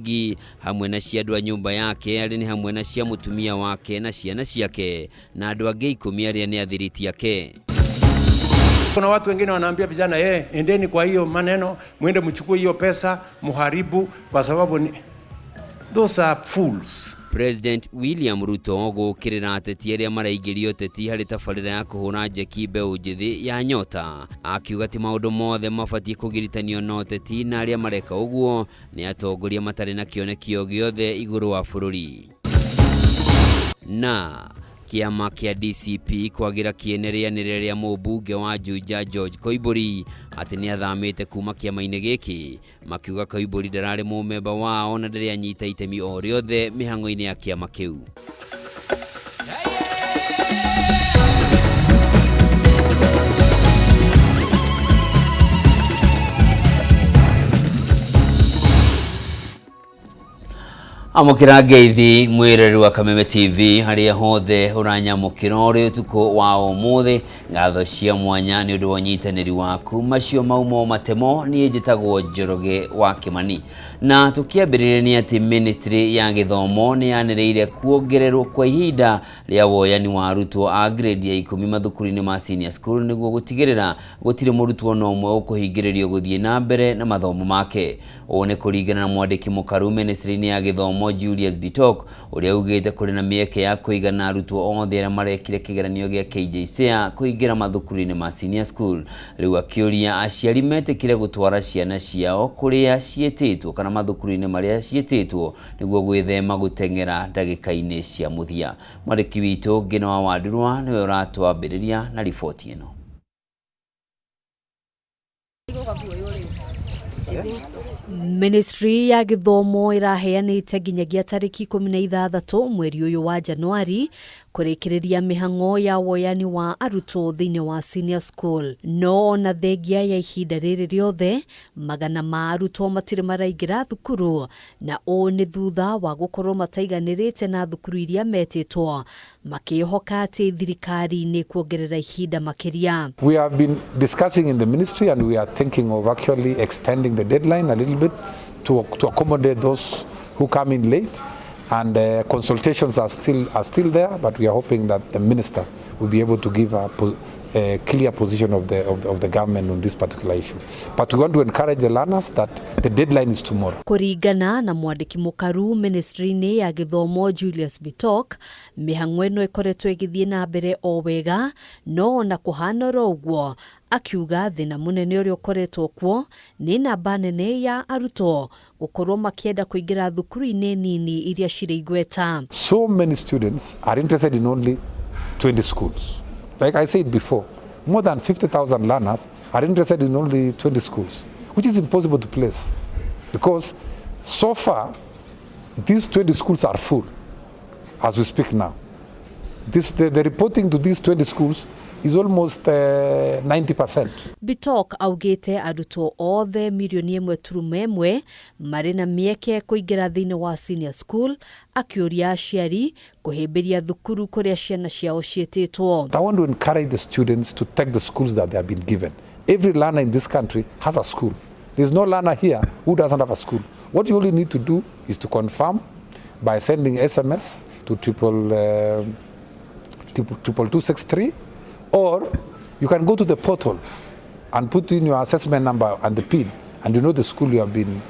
ciringi hamwe na cia andũ a nyũmba yake arĩ nĩ hamwe na cia mũtumia wake na ciana ciake na andũ angĩ ikũmi arĩa nĩ athiriti ake. Kuna watu wengine wanaambia vijana eh, endeni kwa hiyo maneno, mwende mchukue hiyo pesa muharibu, kwa sababu ni those are fools. President William Ruto gũkĩrĩra ateti arĩa maraingĩria ũteti harĩ tabarĩra ya kũhũra njeki mbeũ njĩthĩ ya Nyota, akiuga ti maũndũ mothe mabatiĩ kũgiritanio na ũteti na arĩa mareka ũguo nĩ atongoria matarĩ na kĩoneki o gĩothe igũrũ wa bũrũri. Na kĩama kĩa DCP kwagĩra kĩene rĩanĩrĩra rĩa mũmbunge wa Juja George Koimbũri atĩ nĩ athamĩte kuma kĩama-inĩ gĩkĩ, makiuga Koimbũri ndararĩ mũmemba wao na ndarĩ anyita itemi o rĩothe mĩhang'o-inĩ ya kĩama kĩu. Amũkĩra ngeithi mwĩreri wa Kameme TV harĩa hothe ũranyamũkĩra ũrĩ ũtukũ wa ũmũthĩ. Ngatho cia mwanya nĩ ũndũ wa ũnyitanĩri waku. Macio maumo matemo, niĩ njĩtagwo Njoroge wa Kĩmani. Na tũkĩambĩrĩria nĩ atĩ ministry ya gĩthomo nĩ yanĩrĩire kuongererwo kwa ihinda rĩa woyani wa arutwo a grade ya ikũmi mathukuru-inĩ ma senior school nĩguo gũtigĩrĩra gũtirĩ mũrutwo ona ũmwe ũkũhingĩrĩrio gũthiĩ na mbere na mathomo make. Ũũ nĩ kũringana na mwandĩki mũkaru ministry-inĩ ya gĩthomo Julius Bitok, ũrĩa ugĩte kũrĩ na mĩeke ya kũigana arutwo othe arĩa marekire kĩgeranio gĩa KJSEA kũingĩra mathukuru-inĩ ma senior school. Rĩu akĩũria aciari metĩkĩre gũtwara ciana ciao kũrĩa ciĩtĩtwo kana mathukuru-inĩ marĩa ciĩtĩtwo nĩguo gwĩthema gũteng'era ndagĩka-inĩ cia mũthia. Mwandĩki witũ Ngĩna wa Wandurwa nĩwe ũratwambĩrĩria na riboti ĩno. Ministry ya gĩthomo ĩraheanĩte nginyagia tarĩki 16 mweri ũyũ wa Januari kũrĩkĩrĩria mĩhang'o ya woyani wa arutwo thĩinĩ wa senior school. No ona thengia ya ihinda rĩrĩ rĩothe, magana ma arutwo matirĩ maraingĩra thukuru, na ũũ nĩ thutha wa gũkorwo mataiganĩrĩte na thukuru iria metĩtwo, makĩĩhoka atĩ thirikari nĩ kuongerera ihinda makĩria. We have been discussing in the ministry and we are thinking of actually extending the deadline a little bit to accommodate those who come in late, and consultations are still there, but we are hoping that the minister will be able to give a clear position of the government on this particular issue. But we want to encourage the learners that the deadline is tomorrow. Kũringana na mwandĩki mũkaru ministry-inĩ ya gĩthomo Julius Bitok, mĩhang'o ĩno ĩkoretwo ĩgĩthiĩ na mbere o wega, no ona kũhana oro ũguo, akiuga thĩna mũnene ũrĩa ũkoretwo kuo nĩ namba nene ya arutwo gũkorwo makĩenda kũingĩra thukuru-inĩ nini iria cirĩ igweta. So many students are interested in only 20 schools. Like I said before, more than 50,000 learners are interested in only 20 schools, which is impossible to place because so far these 20 schools are full as we speak now. The reporting to these 20 schools is almost 90%. Bitok augĩte arutwo othe 1.1 mirioni marĩ na mĩeke kũingĩra thĩinĩ wa senior school, akĩũria aciari kũhĩmbĩria thukuru kũrĩa ciana ciao ciĩtĩtwo. I want to encourage the students to take the schools that they have been given. Every learner in this country has a school. There's no learner here who doesn't have a school. What you only need to do is to confirm by sending SMS to 22263, or you can go to the portal and put in your assessment number and the PIN, and you know the school you have been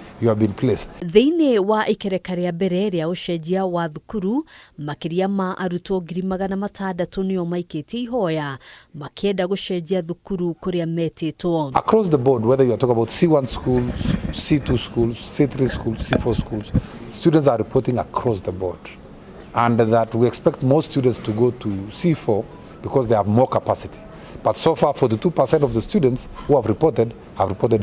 placed. Thĩinĩ wa ikereka rĩa mbere rĩa ũcenjia wa thukuru, makĩria ma arutwo 600,000 nĩo maikĩtie ihoya makĩenda gũcenjia thukuru kũrĩa metĩtwo. Across the board, whether you are talking about C1 schools, C2 schools, C3 schools, C4 schools, students are reporting across the board. And that we expect more students to go to C4 because they have more capacity. But so far, 42% of the students who have reported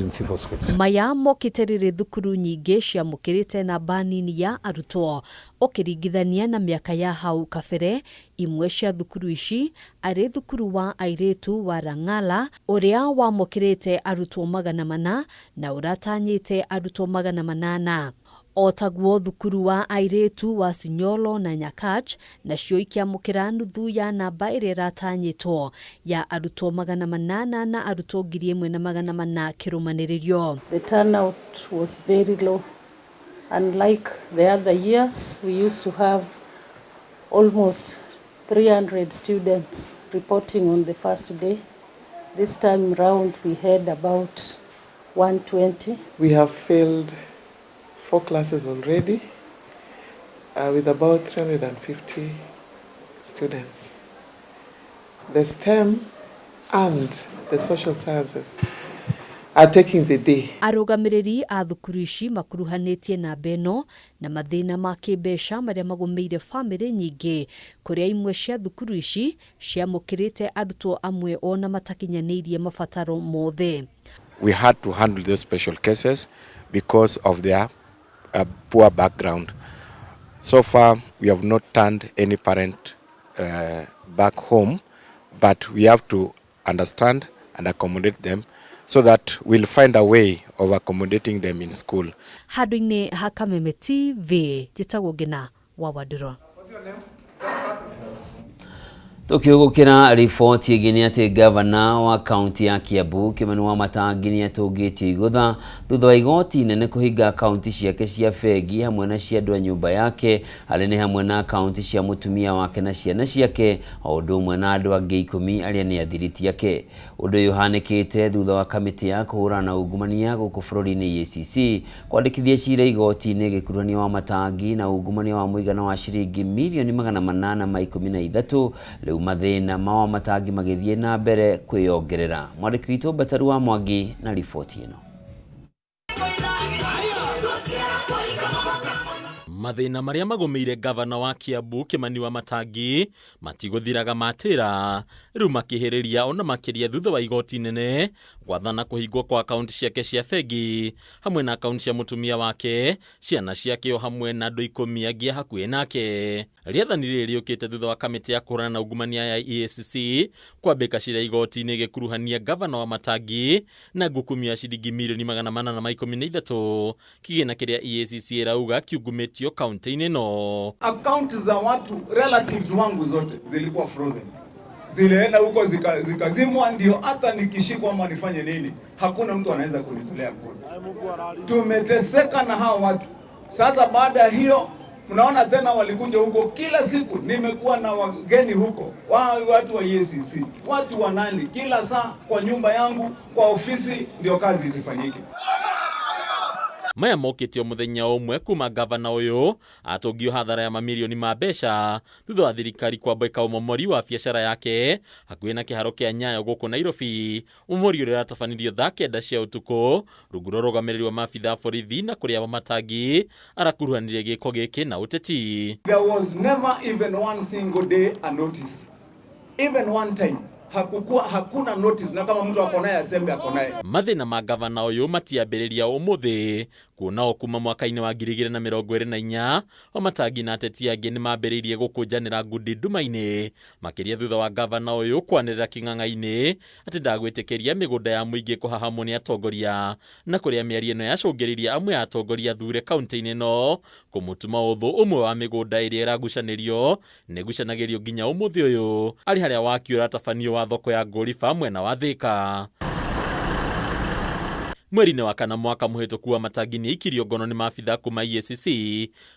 in C4 schools. Maya mokĩte rĩrĩ thukuru nyingĩ ciamũkĩrĩte namba nini ya arutwo ũkĩringithania na mĩaka ya hau kabere. Imwe cia thukuru ici arĩ thukuru wa airĩtu wa Rang'ala ũrĩa wamũkĩrĩte arutwo 400 na ũratanyĩte arutwo 800, o taguo thukuru wa airĩtu wa Sinyolo na Nyakach nacio ikĩamũkĩra nuthu ya namba ĩrĩa ĩratanyĩtwo ya arutwo 800 na arutwo 1,400 kĩrũmanĩrĩrio. The turnout was very low. Unlike the other years, we used to have almost 300 students reporting on the first day. This time round, we had about 120. We have failed 4 classes already with about 350 students. The STEM and the social sciences are taking the day. Arũgamĩrĩri a thukuru ici makuruhanĩtie namba ĩno na mathĩna ma kĩmbeca marĩa magũmĩire bamĩrĩ nyingĩ, kũrĩa imwe cia thukuru ici ciamũkĩrĩte arutwo amwe ona matakinyanĩirie mabataro mothe. We had to handle those special cases because of their poor background. So far, we have not turned any parent back home, but we have to understand and accommodate them so that we'll find a way of accommodating them in school. Handũ-inĩ ha Kameme TV, njĩtagwo Ngina wa Wandũrũ. Tukiugukira riboti ĩngĩ nĩ atĩ gavana wa kaunti ya Kiambu Kimani Wamatangi nĩ atũngĩtio igũtha thutha wa igoti inene kũhinga akaunti ciake cia bengi hamwe na cia andũ a nyũmba yake, arĩa nĩ hamwe na akaunti cia mũtumia wake na ciana ciake, o ũndũ ũmwe na andũ angĩ 10 arĩa nĩ athiriti ake. Ũndũ ũyũ ũhanĩkĩte thutha wa kamĩtĩ ya kũhũrana na ungumania gũkũ bũrũri-inĩ EACC kwandĩkithia cira igoti-inĩ gĩkuruhania Wamatangi na ungumania wa mũigana wa ciringi mirioni 813. Rĩu mathĩna ma Wamatangi magĩthiĩ na mbere kwĩyongerera. Mwandĩki witũ Mbataru wa Mwangi na riboti ĩno. Mathĩna marĩa magũmĩire gavana wa Kiambu Kimani Wamatangi matigũthiraga matĩra, rĩu makĩhĩrĩria ona makĩria thutha wa igoti inene gwathana kũhingwo kwa akaunti ciake cia bengi hamwe na akaunti cia mũtumia wake, ciana ciake o hamwe na andũ 10 angĩ a hakuhĩ nake. Rĩathani rĩrĩ rĩũkĩte thutha wa kamĩtĩ ya kũhũrana na ungumania ya EACC kwambĩka cira igoti-inĩ gĩkuruhania gavana Wamatangi na ngukumio ya ciringi mirioni 813, kĩgĩna kĩrĩa EACC ĩrauga kiungumĩtio kaunti-inĩ ĩno. Akaunti za watu relatives wangu zote zilikuwa frozen, zilienda huko zikazimwa, ndio hata nikishikwa ama nifanye nini hakuna mtu anaweza kunitolea kura. Tumeteseka na hao watu sasa. Baada ya hiyo mnaona tena walikuja huko kila siku, nimekuwa na wageni huko, watu wa EACC, watu wa nani, kila saa kwa nyumba yangu, kwa ofisi, ndio kazi isifanyike. Maya mokĩte o mũthenya ũmwe kuma gavana ũyũ atũngio hathara ya mamirioni ma mbeca thutha wa thirikari kwambĩka ũmomori wa biacara yake hakuhĩ na kĩharo kĩa Nyayo gũkũ Nairobi, ũmomori ũrĩa ũratabanirio thaa 9 cia ũtukũ rungu rwa ũrũgamĩrĩri wa maabitha a borithi na kũrĩa Wamatangi arakuruhanirie gĩko gĩkĩ na ũteti. There was never even one single day a notice. Even one time. Hakuna notice, na kama mtu ako naye aseme ako naye. Mathĩna ma gavana ũyũ matiambĩrĩria ũmũthĩ, kuona o kuma mwaka-inĩ wa 2024 Wamatangi na ateti angĩ nĩ mambĩrĩirie gũkũnjanĩra ngundi nduma-inĩ, makĩria thutha wa gavana ũyũ kwanĩrĩra kĩng'ang'a-inĩ atĩ ndagwĩtĩkĩria mĩgũnda ya mũingĩ kũhahamwo nĩ atongoria, na kũrĩa mĩario ĩno yacũngĩrĩirie amwe a atongoria thure kaunti-inĩ ĩno kũmũtuma ũthũ. Ũmwe wa mĩgũnda ĩrĩa ĩragucanĩrio nĩgucanagĩrio nginya ũmũthĩ ũyũ arĩ harĩa waki ũratabanio wa thoko ya Ngũriba mwena wa Thĩka. Mweri-inĩ wa kana mwaka mũhĩtũku Wamatangi nĩ aikirio ngono nĩ maabitha kuma EACC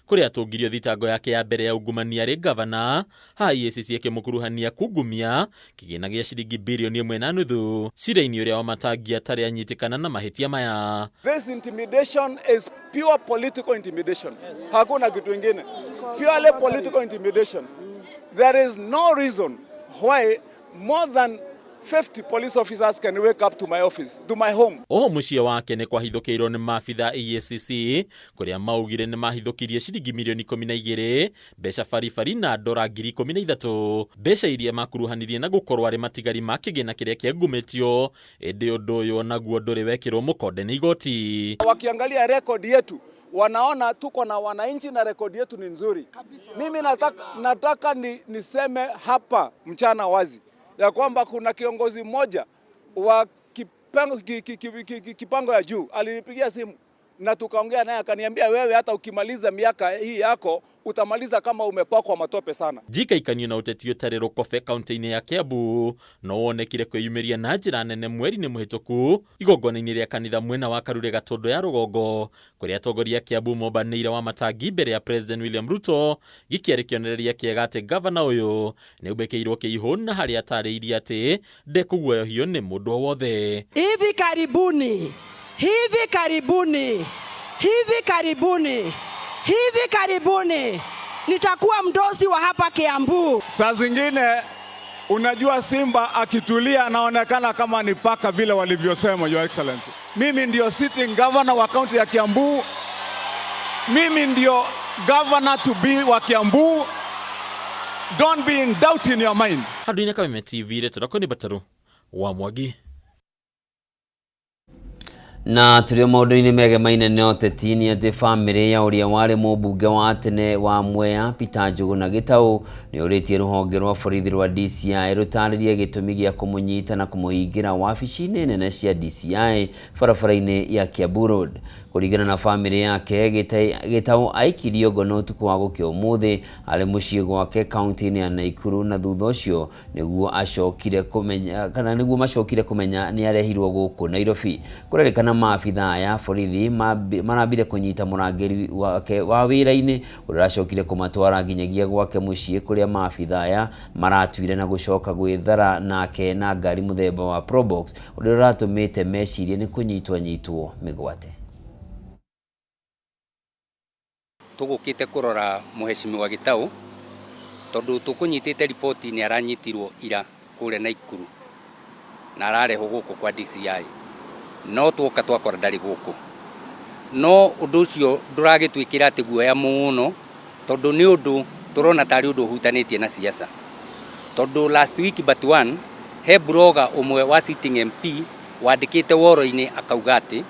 kũrĩa atũngirio thitango yake ya mbere ya ungumania arĩ gavana, haha EACC ĩkĩmũkuruhania kungumia kĩgĩna gĩa ciringi birioni 1.5 cira-inĩ ũrĩa Wamatangi atarĩ anyitĩkana na mahĩtia maya. This intimidation is pure political intimidation. Yes. Hakuna kitu ingine. Purely political intimidation. There is no reason why more than 50 police officers can wake up to my office, to my home. Oho mũciĩ wake nĩ kwahithũkĩirwo nĩ maabitha EACC kũrĩa maugire nĩ mahithũkirie ciringi mirioni 12 mbeca baribari na ndora 13,000 mbeca iria makuruhanirie na gũkorwo arĩ matigari ma kĩgĩna kĩrĩa kĩangumĩtio, ĩndĩ ũndũ ũyũ onaguo ndũrĩ wekĩrwo mũkonde nĩ igoti. Wakiangalia rekodi yetu wanaona tuko na wananchi na rekodi yetu ni nzuri. Mimi nataka niseme hapa mchana wazi ya kwamba kuna kiongozi mmoja wa kipango ya juu alinipigia simu na tukaongea naye akaniambia, wewe hata ukimaliza miaka hii yako utamaliza kama umepakwa matope sana. Njikaikanio na ũteti ũtarĩ rũkobe kaunti-inĩ ya Kiambu no wonekire kwĩyumĩria na njĩra nene mweri-inĩ mũhĩtũku igongona-inĩ rĩa kanitha mwena wa Karure Gatondo ya rũgongo kũrĩa atongoria a Kiambu mombanĩire wa matangi mbere ya President William Ruto gĩkĩarĩ kĩonereria kĩega atĩ gavana ũyũ nĩ aubĩkĩirwo kĩihũ na harĩa atarĩirie atĩ ndekũguoyohio nĩ mũndũ o wothe. Hivi karibuni, hivi karibuni, hivi karibuni, hivi karibuni nitakuwa mdosi wa hapa Kiambu. Saa zingine unajua simba akitulia anaonekana kama ni paka vile walivyosema, Your Excellency. Mimi ndio sitting governor wa kaunti ya Kiambu. Mimi ndio governor to be wa Kiambu. Don't be in doubt in your mind. Handũ-inĩ Kameme TV rĩtwa rĩakwa nĩ Bataru wa Mwangi. Na tũrĩ o maũndũ-inĩ megemaine na ũteti nĩ atĩ bamĩrĩ ya ũrĩa warĩ mũmbunge wa tene wa Mwea Peter Njũgũna Gĩtaũ nĩ ũrĩtie rũhonge rwa borithi rwa DCI rũtarĩrie gĩtũmi gĩa kũmũnyita na kũmũhingĩra wabici-inĩ nene cia DCI barabara-inĩ ya Kiambu Road. Kũringana na bamĩrĩ yake, Gĩtaũ aikirio ngono ũtukũ wa gũkĩa ũmũthĩ arĩ mũciĩ gwake kaunti-inĩ ya Naikuru na thutha ũcio nĩguo acokire kũmenya kana nĩguo macokire kũmenya nĩ arehirwo gũkũ Nairobi. Kũrerĩkana maabithaa aya borithi marambire kũnyita mũrangĩri wake wa wĩra-inĩ ũrĩa ũracokire kũmatwara nginyagia gwake mũciĩ kũrĩa maabithaa aya maratuire na gũcoka gwĩthara nake na ngari mũthemba wa Probox ũrĩa ũratũmĩte mecirie nĩ kũnyitwo anyitwo mĩgwate. Tũgũkĩte kũrora mũhecimiwa Gĩtaũ tondũ tũkũnyitĩte riboti nĩ aranyitirwo ira kũrĩa Naikuru na ararehwo gũkũ kwa DCI, no tuoka twakora ndarĩ gũkũ. No ũndũ ũcio ndũragĩtwĩkĩra atĩ guoya mũno tondũ nĩ ũndũ tũrona tarĩ ũndũ ũhutanĩtie na siasa, tondũ last week but one he blogger ũmwe wa sitting MP wandĩkĩte woro-inĩ akauga atĩ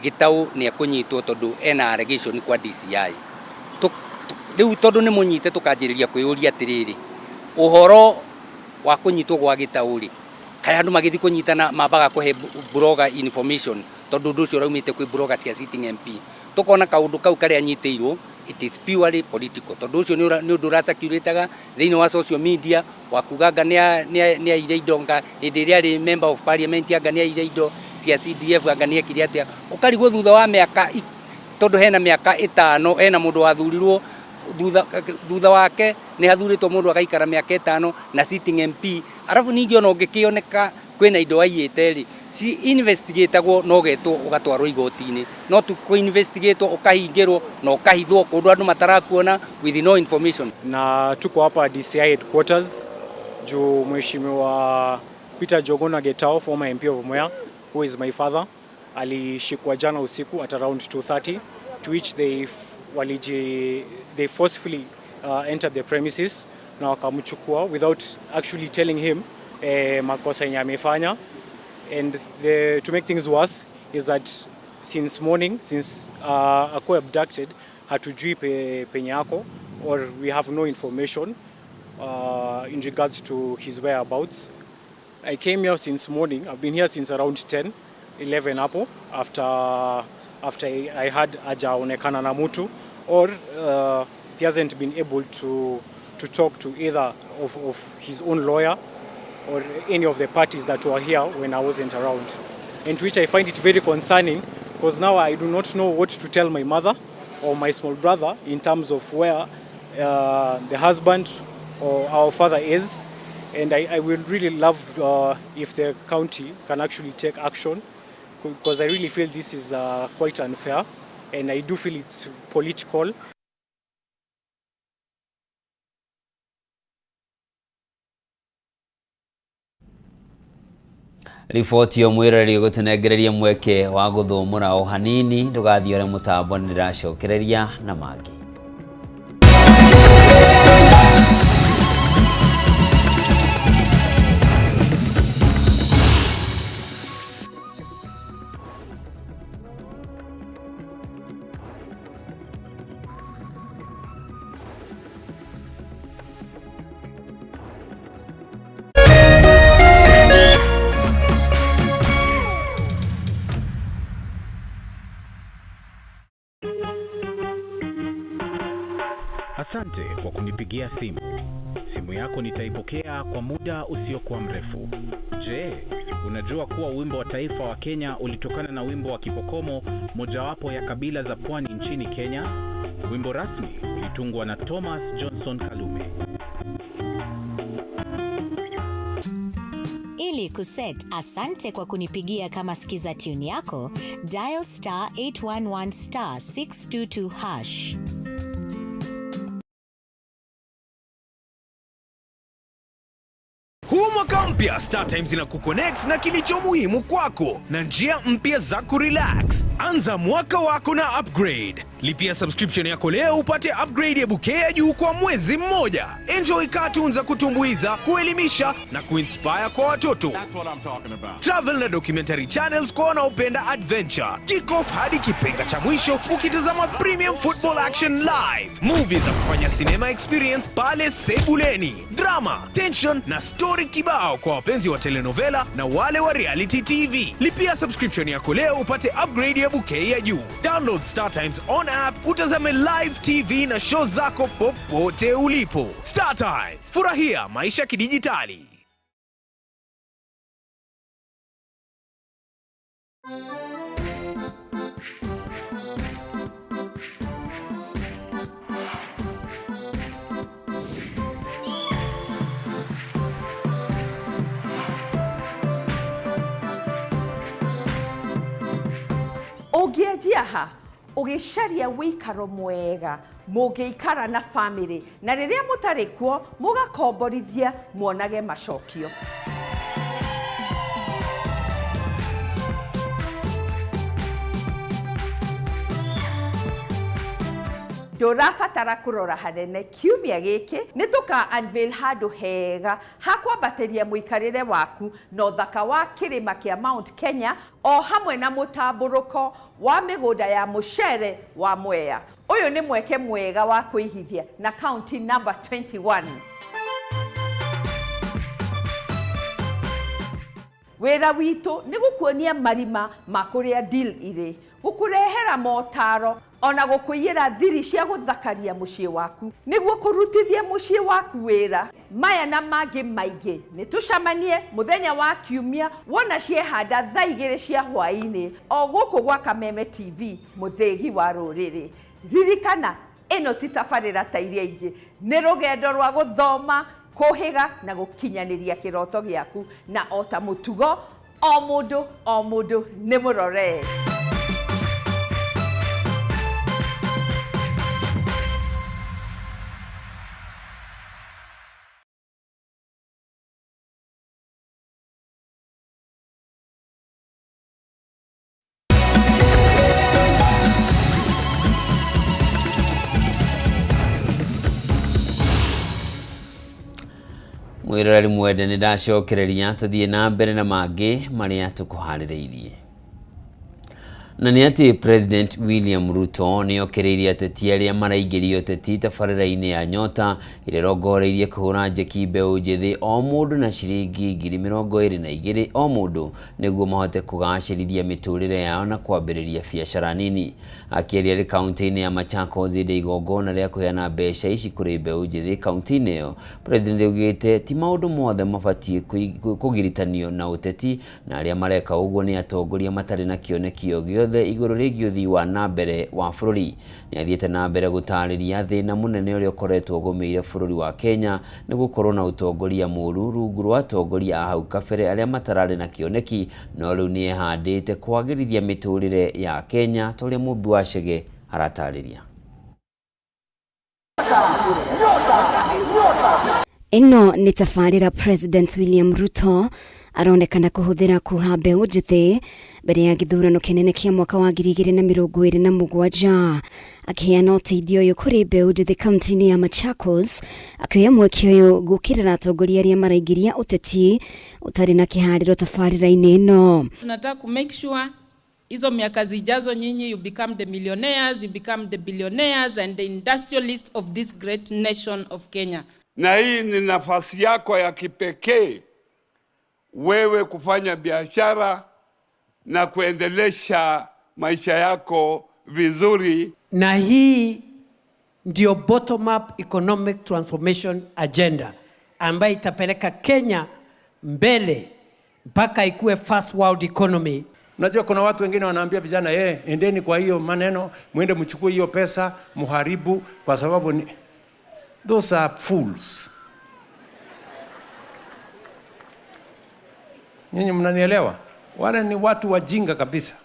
Gĩtaũ nĩ ekũnyitwo tondũ ena allegation kwa DCI. Rĩu tondũ nĩ mũnyite tũkanjĩrĩria kwĩyũria atĩrĩrĩ, ũhoro wa kũnyitwo gwa Gĩtaũ rĩ, kaĩ andũ magĩthiĩ kũnyitana mambaga kũhe blogger information tondũ ũndũ ũcio ũraumĩte kwĩ blogger cia sitting MP. Tũkona kaũndũ kau karĩa anyitĩirwo it is purely political, tondũ ũcio nĩ ũndũ ũracirculataga thĩinĩ wa social media wa kuga anga nĩ aire indo nga hĩndĩ ĩrĩa arĩ member of parliament, anga nĩ aire indo cia CDF, anga nĩ ekire atĩa. Ũkarigwo thutha wa mĩaka, tondũ hena mĩaka 5, hena mũndũ wathurirwo thutha wake nĩ hathurĩtwo mũndũ agaikara mĩaka 5 na sitting MP, arabu ningĩ ona ũngĩkĩoneka kwĩna indo waiyĩte rĩ, ci investigatagwo na ũgetwo ũgatwarwo igoti-inĩ, no tu kũ investigatwo ũkahingĩrwo na ũkahithwo kũndũ andũ matarakuona with no information. Na tuko hapa DCI headquarters juu Mheshimiwa Peter Njuguna Gitau, former MP of Mwea, who is my father, alishikwa jana usiku at around 2:30, to which they forcefully entered the premises na wakamchukua without actually telling him makosa yenye amefanya. And to make things worse is that since morning, since akuwa abducted, hatujui penye ako, or we have no information in regards to his whereabouts. I came here since morning. I've been here since around 10, 11 hapo after I had hajaonekana na mutu, or he hasn't been able to talk to either of his own lawyer or any of the parties that were here when I wasn't around. And which I find it very concerning, because now I do not know what to tell my mother or my small brother in terms of where the husband or our father is. And I would really love if the county can actually take action, because I really feel this is quite unfair, and I do feel it's political. Riboti yo mwĩroreri gũtũnengereria mweke wa gũthũmũra o hanini, ndũgathiĩ ũrĩa mũtambo nĩndĩracokereria na mangĩ. Asante kwa kunipigia simu. Simu yako nitaipokea kwa muda usiokuwa mrefu. Je, unajua kuwa wimbo wa taifa wa Kenya ulitokana na wimbo wa Kipokomo, mojawapo ya kabila za pwani nchini Kenya? Wimbo rasmi ulitungwa na Thomas Johnson Kalume. Ili kuset asante kwa kunipigia kama skiza tune yako, dial star 811 star 622 hash. Huu mwaka mpya Star Times inakuconnect na kilicho muhimu kwako na njia mpya za kurelax. Anza mwaka wako na upgrade. Lipia subscription yako leo upate upgrade ya bouquet ya juu kwa mwezi mmoja. Enjoy cartoons za kutumbuiza, kuelimisha na kuinspire kwa watoto. Travel na documentary channels kwa wanaopenda adventure. Kick off hadi kipenga cha mwisho ukitazama premium football action live. Movies za kufanya cinema experience pale sebuleni. Drama, tension na story kibao kwa wapenzi wa telenovela na wale wa reality TV. Lipia subscription yako leo upate upgrade ya bouquet ya juu. Download Star Times on app utazame live TV na show zako popote ulipo. Star Times, furahia maisha kidijitali. Ũngĩanjia ha ũgĩcaria wĩikaro mwega mũngĩikara na bamĩrĩ na rĩrĩa mũtarĩ kuo mũgakomborithia muonage macokio. Ndũrabatara kũrora hanene kiumia gĩkĩ nĩ tũka unveil handũ hega ha kwambatĩria mũikarĩre waku na ũthaka wa kĩrĩma kĩa Mount Kenya o hamwe na mũtambũrũko wa mĩgũnda ya mũcere wa Mwea. Ũyũ nĩ mweke mwega wa kũigithia na county number 21. Wĩra witũ nĩ gũkuonia marima ma kũrĩa deal irĩ, gũkũrehera motaro ona gũkũiyĩra thiri cia gũthakaria mũciĩ waku nĩguo kũrutithia mũciĩ waku wĩra. Maya na mangĩ maingĩ nĩ tũcemanie mũthenya wa kiumia wona ciehanda thaa 2 cia hwaĩ-inĩ o gũkũ gwa Kameme TV mũthĩgi wa rũrĩrĩ. Ririkana ĩno ti tabarĩra ta iria ingĩ, nĩ rũgendo rwa gũthoma, kũhĩga na gũkinyanĩria kĩroto gĩaku, na o ta mũtugo o mũndũ nĩ mũrore. Mwiroreri mwende nĩ ndacokereria tũthiĩ na mbere na mangĩ marĩa tũkũharĩrĩirie. Na nĩ atĩ President William Ruto nĩ okĩrĩirie ateti arĩa maraingĩria ũteti tabarĩra-inĩ ya Nyota ĩrĩa ĩrongoreirie kũhũra njeki mbeũ njĩthĩ o mũndũ na ciringi 22,000 o mũndũ nĩguo mahote kũgacĩrithia mĩtũrĩre yao na kwambĩrĩria biacara nini. Akĩaria arĩ kaunti-inĩ ya Machakos hĩndĩ igongona rĩa kũheana mbeca ici kũrĩ mbeũ njĩthĩ kaunti-inĩ ĩyo, President augĩte ti maũndũ mothe mabatiĩ kũgiritanio na ũteti na arĩa mareka ũguo nĩ atongoria matarĩ na kĩoneki o gĩothe igũrũ rĩgiĩ ũthii wa na mbere wa bũrũri. Nĩ athiĩte na mbere gũtarĩria thĩna mũnene ũrĩa ũkoretwo ũgũmĩire bũrũri wa Kenya nĩ gũkorwo na ũtongoria mũũru rungu rwa atongoria a hau kabere arĩa matararĩ na kĩoneki, no rĩu nĩ ehandĩte kwagĩrithia mĩtũrĩre ya Kenya ta ũrĩa Mũmbi wa Chege aratarĩria. Ĩno nĩ tabarĩra President William Ruto aronekana kũhũthĩra kuha mbeũ njĩthĩ mbere ya gĩthurano kĩnene kĩa mwaka wa 2027 akĩheana ũteithio ũyũ kũrĩ mbeũ njĩthĩ kaunti-inĩ ya Machakos, akĩoya mweke ũyũ gũkĩrĩra atongoria arĩa maraingĩria ũteti ũtarĩ na kĩharĩro tabarĩra-inĩ ĩno. Tunataka ku make sure hizo miaka zijazo nyinyi you become the millionaires, you become the billionaires and the industrialists of this great nation of Kenya. Na hii ni nafasi yako ya kipekee wewe kufanya biashara na kuendelesha maisha yako vizuri. Na hii Ndio bottom up economic transformation agenda ambayo itapeleka Kenya mbele mpaka ikuwe first world economy. Unajua kuna watu wengine wanaambia vijana endeni kwa hiyo maneno, mwende mchukue hiyo pesa, muharibu kwa sababu ni... Those are fools. Nyinyi mnanielewa? Wale ni watu wajinga kabisa.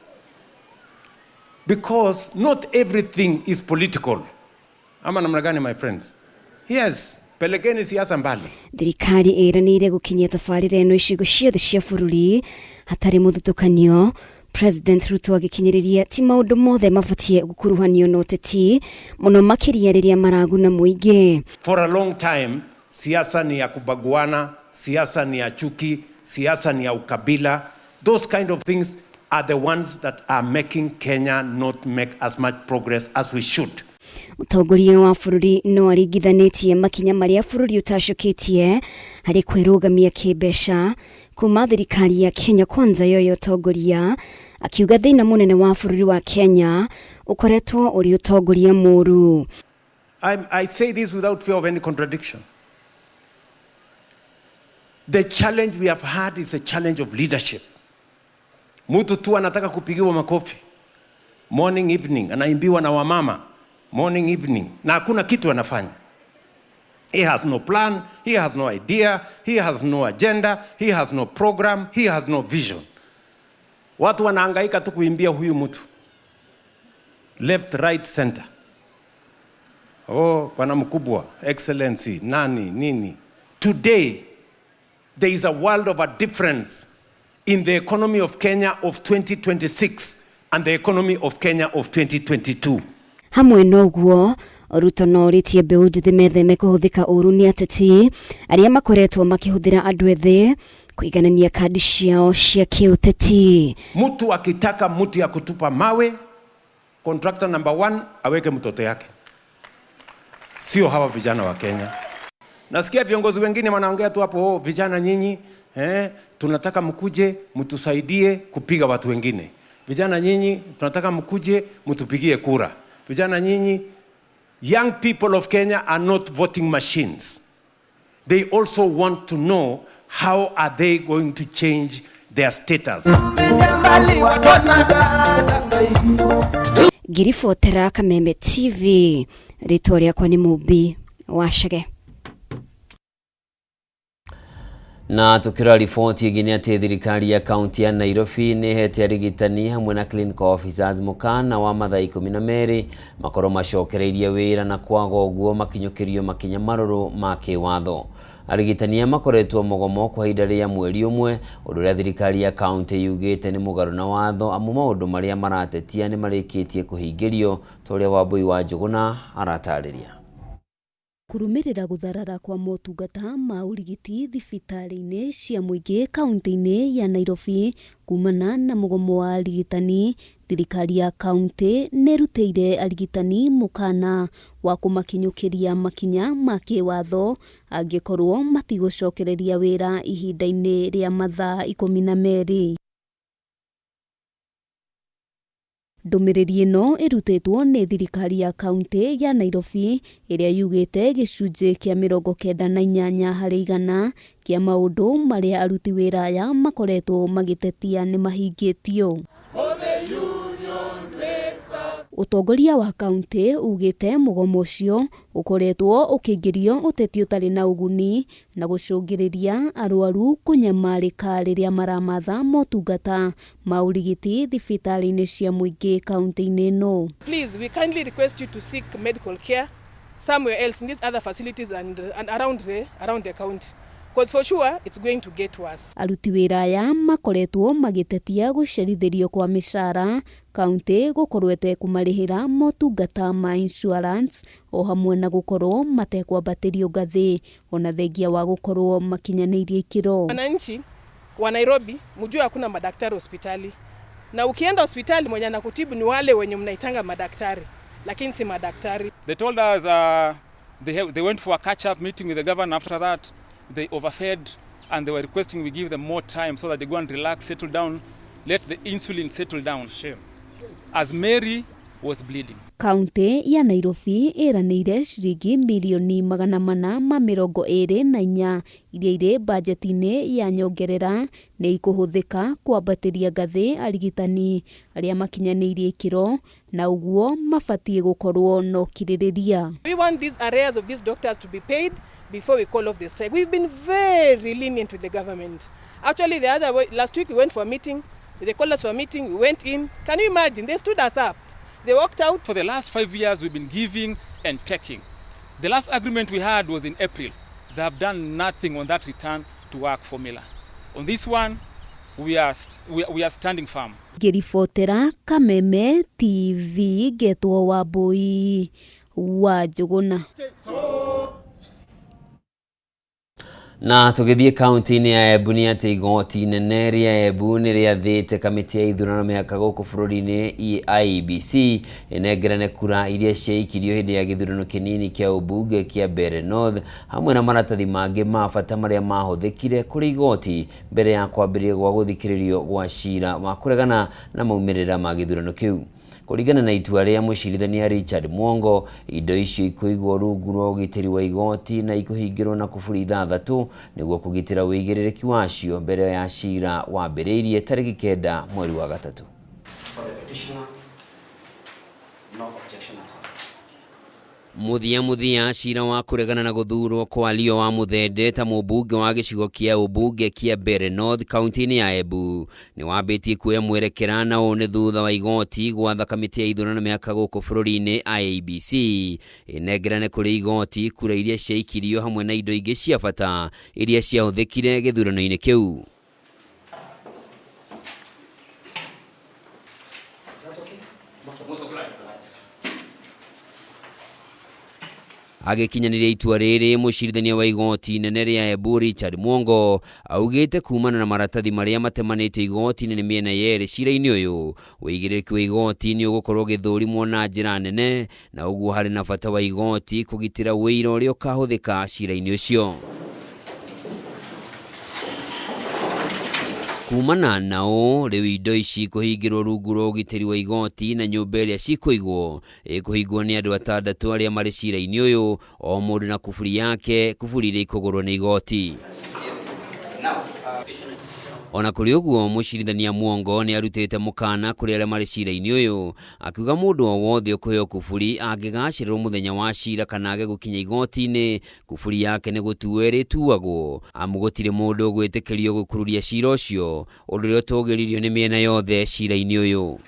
Because not everything is political. Ama namna gani, my friends? Yes, pelekeni siasa mbali. Thirikari ĩranĩire gũkinyia tabarĩra ĩno icigo ciothe cia bũrũri hatarĩ mũthutũkanio. President Ruto agĩkinyĩrĩria ti maũndũ mothe mabatie gũkuruhanio na ũteti mũno makĩria rĩrĩa maraguna mũingĩ. For a long time, siasa ni ya kubaguana, siasa ni ya chuki, siasa ni ya ukabila. Those kind of things are the ones that are making Kenya not make as much progress as we should. Mũtongoria wa bũrũri no aringithanĩtie makinya marĩa bũrũri ũtacũkĩtie harĩ kwĩrũgamia kĩmbeca kuma thirikari ya Kenya Kwanza yoyo ũtongoria, akiuga thĩna mũnene wa bũrũri wa Kenya ũkoretwo ũrĩ ũtongoria mũru. I say this without fear of any contradiction. The challenge we have had is a challenge of leadership. Mtu tu anataka kupigiwa makofi morning evening, anaimbiwa na wamama morning evening, na hakuna kitu anafanya. He has no plan, he has no idea, he has no agenda, he has no program, he has no vision. Watu wanahangaika tu kuimbia huyu mtu. Left, right, center. Oh, bwana mkubwa, excellency, nani, nini. Today, there is a world of a difference in the economy of Kenya of 2026 and the economy of Kenya of 2022. Hamwe noguo Ruto no orĩtie mbeũ njĩthĩ metheme kũhũthĩka ũru nĩ ateti arĩa makoretwo makĩhũthĩra andũ ethĩ kũiganania kandi ciao cia kĩũteti. Mtu akitaka mtu ya kutupa mawe, contractor number 1 aweke mtoto yake, sio hawa vijana wa Kenya. Nasikia viongozi wengine wanaongea tu hapo, oh, vijana nyinyi, tunataka mkuje mtusaidie kupiga watu wengine. Vijana nyinyi tunataka mkuje mtupigie kura. Vijana nyinyi, young people of Kenya are not voting machines. They also want to know how are they going to change their status. Ngiribotera Kameme TV, rĩtwa rĩakwa nĩ Mũmbi Wacege. Na tukira riboti ĩngĩ nĩ atĩ thirikari ya kaunti ya Nairobi nĩ ĩhete arigitani hamwe na clinical officers mũkana wa mathaa 12 makorwo macokereirie wĩra na kwaga ũguo makinyũkĩrio makinya marũrũ ma kĩwatho. Arigitani aya makoretwo mũgomo kwa ihinda rĩa mweri ũmwe, ũndũ ũrĩa thirikari ya kaunti yugĩte nĩ mũgarũ na watho amu maũndũ marĩa maratetia nĩ marĩkĩtie kũhingĩrio ta ũrĩa Wambui wa Njũgũna aratarĩria. Kũrũmĩrĩra gũtharara kwa motungata ma ũrigiti thibitarĩ-inĩ cia mũingĩ kaunti-inĩ ya Nairobi kumana na mũgomo wa arigitani, thirikari ya kaunti nĩrutĩire arigitani mũkana wa kũmakinyũkĩria makinya ma kĩwatho angĩkorwo matigũcokereria wĩra ihinda-inĩ rĩa mathaa 12. Ndũmĩrĩri ĩno ĩrutĩtwo nĩ thirikari ya kaunti ya Nairobi ĩrĩa yugĩte gĩcunjĩ kĩa 98 harĩ igana kĩa maũndũ marĩa aruti wĩra aya makoretwo magĩtetia nĩ mahingĩtio. Ũtongoria wa kaunti ugĩte mũgomo ũcio ũkoretwo ũkĩingĩrio ũteti ũtarĩ na ũguni na gũcũngĩrĩria arwaru kũnyamarĩka rĩrĩa maramatha motungata ma ũrigiti thibitarĩ-inĩ cia mũingĩ kaunti-inĩ ĩno. Please, we kindly request you to seek medical care somewhere else in these other facilities and around the county. Because for sure it's going to get worse. Aruti wĩra aya makoretwo magĩtetia gũcerithĩrio kwa mĩcara kaunti gũkorwo ĩtekũmarĩhĩra motungata ma insurance o hamwe na gũkorwo matekwambatĩrio ngathĩ ona thengia wa gũkorwo makinyanĩirie ikĩro. Wananchi wa Nairobi mjue hakuna madaktari hospitali, na ukienda hospitali mwenye anakutibu ni wale wenye mnaitanga madaktari, lakini si madaktari. They told us they went for a catch-up meeting with the governor. After that they overfed and they were requesting we give them more time so that they go and relax, settle down, let the insulin settle down. Shame. As Mary was bleeding. Kauntĩ ya Nairobi ĩranĩire ciringi mirioni 424 iria irĩ bajeti-inĩ ya nyongerera nĩ ikũhũthĩka kwambatĩria ngathĩ arigitani arĩa makinyanĩirie ikĩro na ũguo mabatiĩ gũkorwo na ũkirĩrĩria. We want these arrears of these doctors to be paid before we call off the strike. We've been very lenient with the government. Actually, the other way, last week we went for a meeting. They called us for a meeting. We went in. Can you imagine? They stood us up. They walked out. For the last 5 years, we've been giving and taking. The last agreement we had was in April. They have done nothing on that return to work formula. On this one, we are standing firm. Ngĩribotera Kameme TV ngetwo Wambui wa Njũgũna. Na tũgĩthiĩ kaunti-inĩ ya Embu nĩ atĩ igoti inene rĩa Embu nĩ rĩathĩte kamĩtĩ ya ithurano mĩhaka gũkũ bũrũri-inĩ IEBC ĩnengerane kura iria ciaikirio hĩndĩ ya gĩthurano kĩnini kĩa ũmbunge kĩa Mbeere North hamwe na maratathi mangĩ ma bata marĩa mahũthĩkire kũrĩ igoti mbere ya kwambĩrĩria gwa gũthikĩrĩrio gwa cira wa kũregana na maumĩrĩra ma gĩthurano kĩu. Kũringana na itua rĩa mũcirithania Richard Mwongo, indo icio ikũigwo rungu rwa ũgitĩri wa igoti na ikũhingĩrwo na kuburi 6 nĩguo kũgitĩra ũigĩrĩrĩki wacio mbere ya cira wambĩrĩirie tarĩki 9 mweri wa 3. Mũthia mũthia cira wa kũregana na gũthurwo kwa Leo wa Muthende ta mũmbunge wa gĩcigo kĩa ũmbunge kĩa Mbeere North kaunti-inĩ ya Embu nĩ wambĩtie kuoya mwerekera, na ũũ nĩ thutha wa igoti gwatha kamĩtĩ ya ithurano mĩhaka gũkũ bũrũri-inĩ IEBC ĩnengerane kũrĩ igoti kura iria ciaikirio hamwe na indo ingĩ cia bata iria ciahũthĩkire gĩthurano-inĩ kĩu. Agĩkinyanĩria itua rĩrĩ, mũcirithania wa igoti inene rĩa Embu Richard Mwongo augĩte kumana na maratathi marĩa matemanĩtio igoti-inĩ nĩ mĩena yerĩ cira-inĩ ũyũ, ũigĩrĩrĩki wa igoti nĩ ũgũkorwo ũgĩthũrimwo na njĩra nene, na ũguo harĩ na bata wa igoti kũgitĩra ũira ũrĩa ũkahũthĩka cira-inĩ ũcio. Kumana na ũũ, rĩu indo ici kũhingĩrwo rungu rwa ũgitĩri wa igoti na nyũmba ĩrĩa cikũigwo ĩkũhingwo nĩ andũ 6 arĩa marĩ cira-inĩ ũyũ, o mũndũ na kuburi yake, kuburi iria ikũgũrwo nĩ igoti. Ona kũrĩ ũguo, mũcirithania Mwongo nĩ arutĩte mũkana kũrĩ arĩa marĩ cira-inĩ ũyũ, akiuga mũndũ o wothe ũkũheo kuburi angĩgacĩrĩrwo mũthenya wa cira kana age gũkinya igoti-inĩ, kuburi yake nĩ gũtuo ĩrĩtuagwo, amu gũtirĩ mũndũ ũgwĩtĩkĩrio gũkururia cira ũcio, ũndũ ũrĩa ũtũgĩririo nĩ mĩena yothe cira-inĩ ũyũ.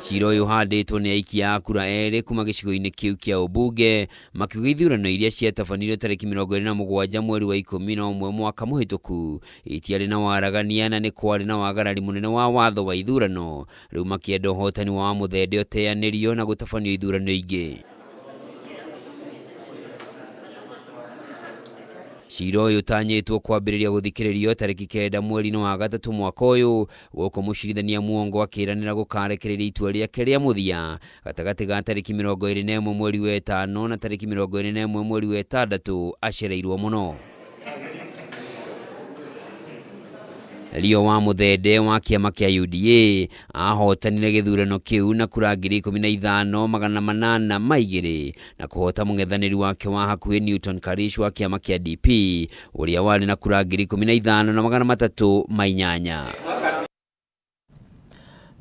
Cira ũyũ ũhandĩtwo nĩ aikia a kura erĩ kuma gĩcigo-inĩ kĩu kĩa ũmbunge, makiuga ithurano iria ciatabanirio tarĩki 27 mweri wa 11 mwaka mũhĩtũku itiarĩ na waragania na nĩ kwarĩ na wagarari mũnene wa watho wa ithurano, rĩu makĩenda ũhotani wa Muthende ũteanĩrio na gũtabanio ithurano ingĩ. Cira ũyũ ũtanyĩtwo kwambĩrĩria gũthikĩrĩrio tarĩki 9 mweri-inĩ wa 3 mwaka ũyũ, gũkũ mũcirithania Mwongo akĩranĩra gũkarekereria itua rĩake rĩa mũthia gatagatĩ ga tarĩki 21 mweri wa 5 na tarĩki 21 mweri wa 6 acereirwo mũno. Leo wa Muthende wa kĩama kĩa UDA ahotanire gĩthurano kĩu na kura 15,802 na kũhota mũng'ethanĩri wake wa hakuhĩ Newton Karish wa kĩama kĩa DP ũrĩa warĩ na kura 15,308.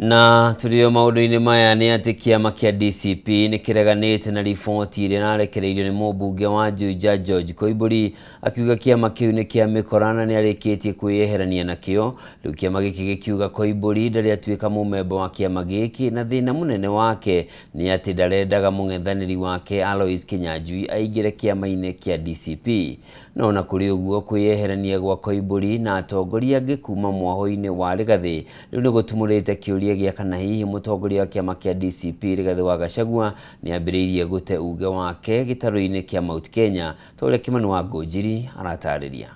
Na tũrĩ o maũndũ-inĩ maya nĩ atĩ kĩama kĩa DCP nĩ kĩreganĩte na riboti ĩrĩa ĩrarekereirio nĩ mũmbunge wa Juja George Koimbũri akiuga kĩama kĩu nĩ kĩa mĩkora na nĩ arĩkĩtie kwĩyeherania nakĩo. Rĩu kĩama gĩkĩ gĩkiuga Koimbũri ndarĩ atuĩka mũmemba wa kĩama gĩkĩ na thĩna mũnene wake nĩ atĩ ndarendaga mũng'ethanĩri wake Alois Kinyanjui aingĩre kĩama-inĩ kĩa DCP. No ona kũrĩ ũguo kwĩyeherania gwa Koimbũri na atongoria angĩ kuma mwahũ-inĩ wa Rigathĩ rĩu nĩ gũtumũrĩte kĩũria gĩa kana hihi mũtongoria wa kĩama kĩa DCP Rigathĩ wa Gachagua nĩ ambĩrĩirie gũte uge wake gĩtarũ-inĩ kĩa Mount Kenya ta ũrĩa Kimani wa Ngũnjiri aratarĩria.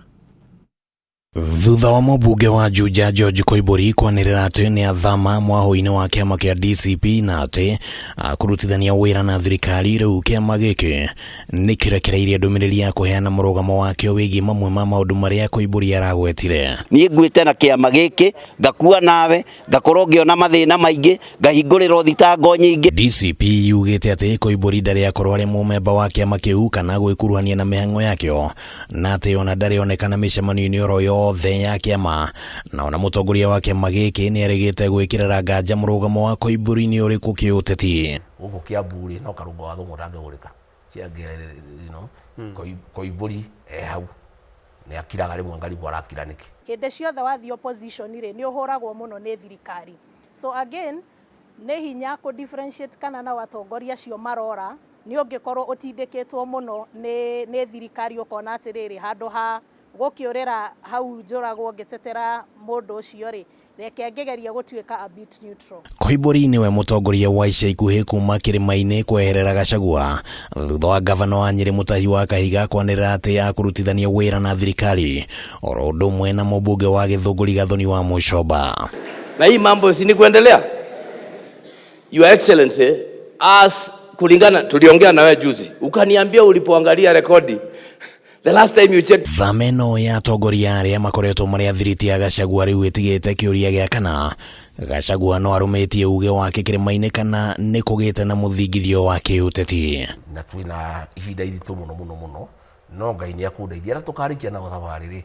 Thutha wa mũmbunge wa Juja George Koimburi kwanĩrĩra atĩ nĩ athama mwahũ-inĩ wa kĩama kĩa DCP na atĩ akũrutithania wĩra na thirikari, rĩu kĩama gĩkĩ nĩ kĩrekereirie ndũmĩrĩri ya kũheana mũrũgamo wakĩo wĩgiĩ mamwe ma maũndũ marĩa Koimburi aragwetire. Niĩ nguĩte na kĩama gĩkĩ, ngakua nawe, ngakorwo ngĩona mathĩna maingĩ, ngahingũrĩrwo thitango nyingĩ. DCP yugĩte atĩ Koimburi ndarĩ akorwo arĩ mũmemba wa kĩama kĩu kana gwĩkuruhania na mĩhang'o yakĩo, na atĩ ona ndarĩ onekana mĩcemanio-inĩ oro yothe ya kĩama, na ona mũtongoria wa kĩama gĩkĩ nĩ arĩgĩte gwĩkĩrĩra nganja mũrũgamo wa Koimburi nĩ ũrĩkũ kĩũteti. Gũkũ Kiambu rĩ, no Karũngo wa Thũng'wa ũtangĩgũrĩka. Koimburi e hau nĩ akiraga rĩmwe ngarigwo arakira nĩkĩ. Hĩndĩ ciothe wathiĩ opposition rĩ, nĩ ũhũragwo mũno nĩ thirikari. So again, nĩ hinya kũ differentiate kana nao atongoria acio marora, nĩ ũngĩkorwo ũtindĩkĩtwo mũno nĩ thirikari ũkona atĩrĩrĩ, handũ ha gũkĩũrĩra hau njũragwo ngĩtetera mũndũ ũcio rĩ, reke ngĩgerie gũtuĩka a bit neutral. Koimburi niwe mũtongoria wa ica ikuhĩ kuma kĩrĩma-inĩ kweherera Gachagua thutha wa gavana wa Nyĩrĩ Mutahi wa Kahiga kwanĩrĩra atĩ akũrutithania wĩra na thirikari oro ũndũ ũmwe na mũmbunge wa Gĩthũngũri Gathoni wa Mũcomba. Na hii mambo si ni kuendelea? Your Excellency, as kulingana tuliongea na wewe juzi, ukaniambia ulipoangalia rekodi the last time you checked. Thama ĩno ya atongoria arĩa makoretwo marĩ athiriti a Gachagua rĩu ĩtigĩte kĩũria gĩa kana Gachagua no arũmĩtie uge wake kĩrĩma-inĩ kana nĩ kũgĩte na mũthingithio wa kĩũteti. Na twĩna ihinda iritũ mũno mũno mũno, no Ngai nĩ akũndeithia na tũkarĩkia nao thabarĩ rĩ,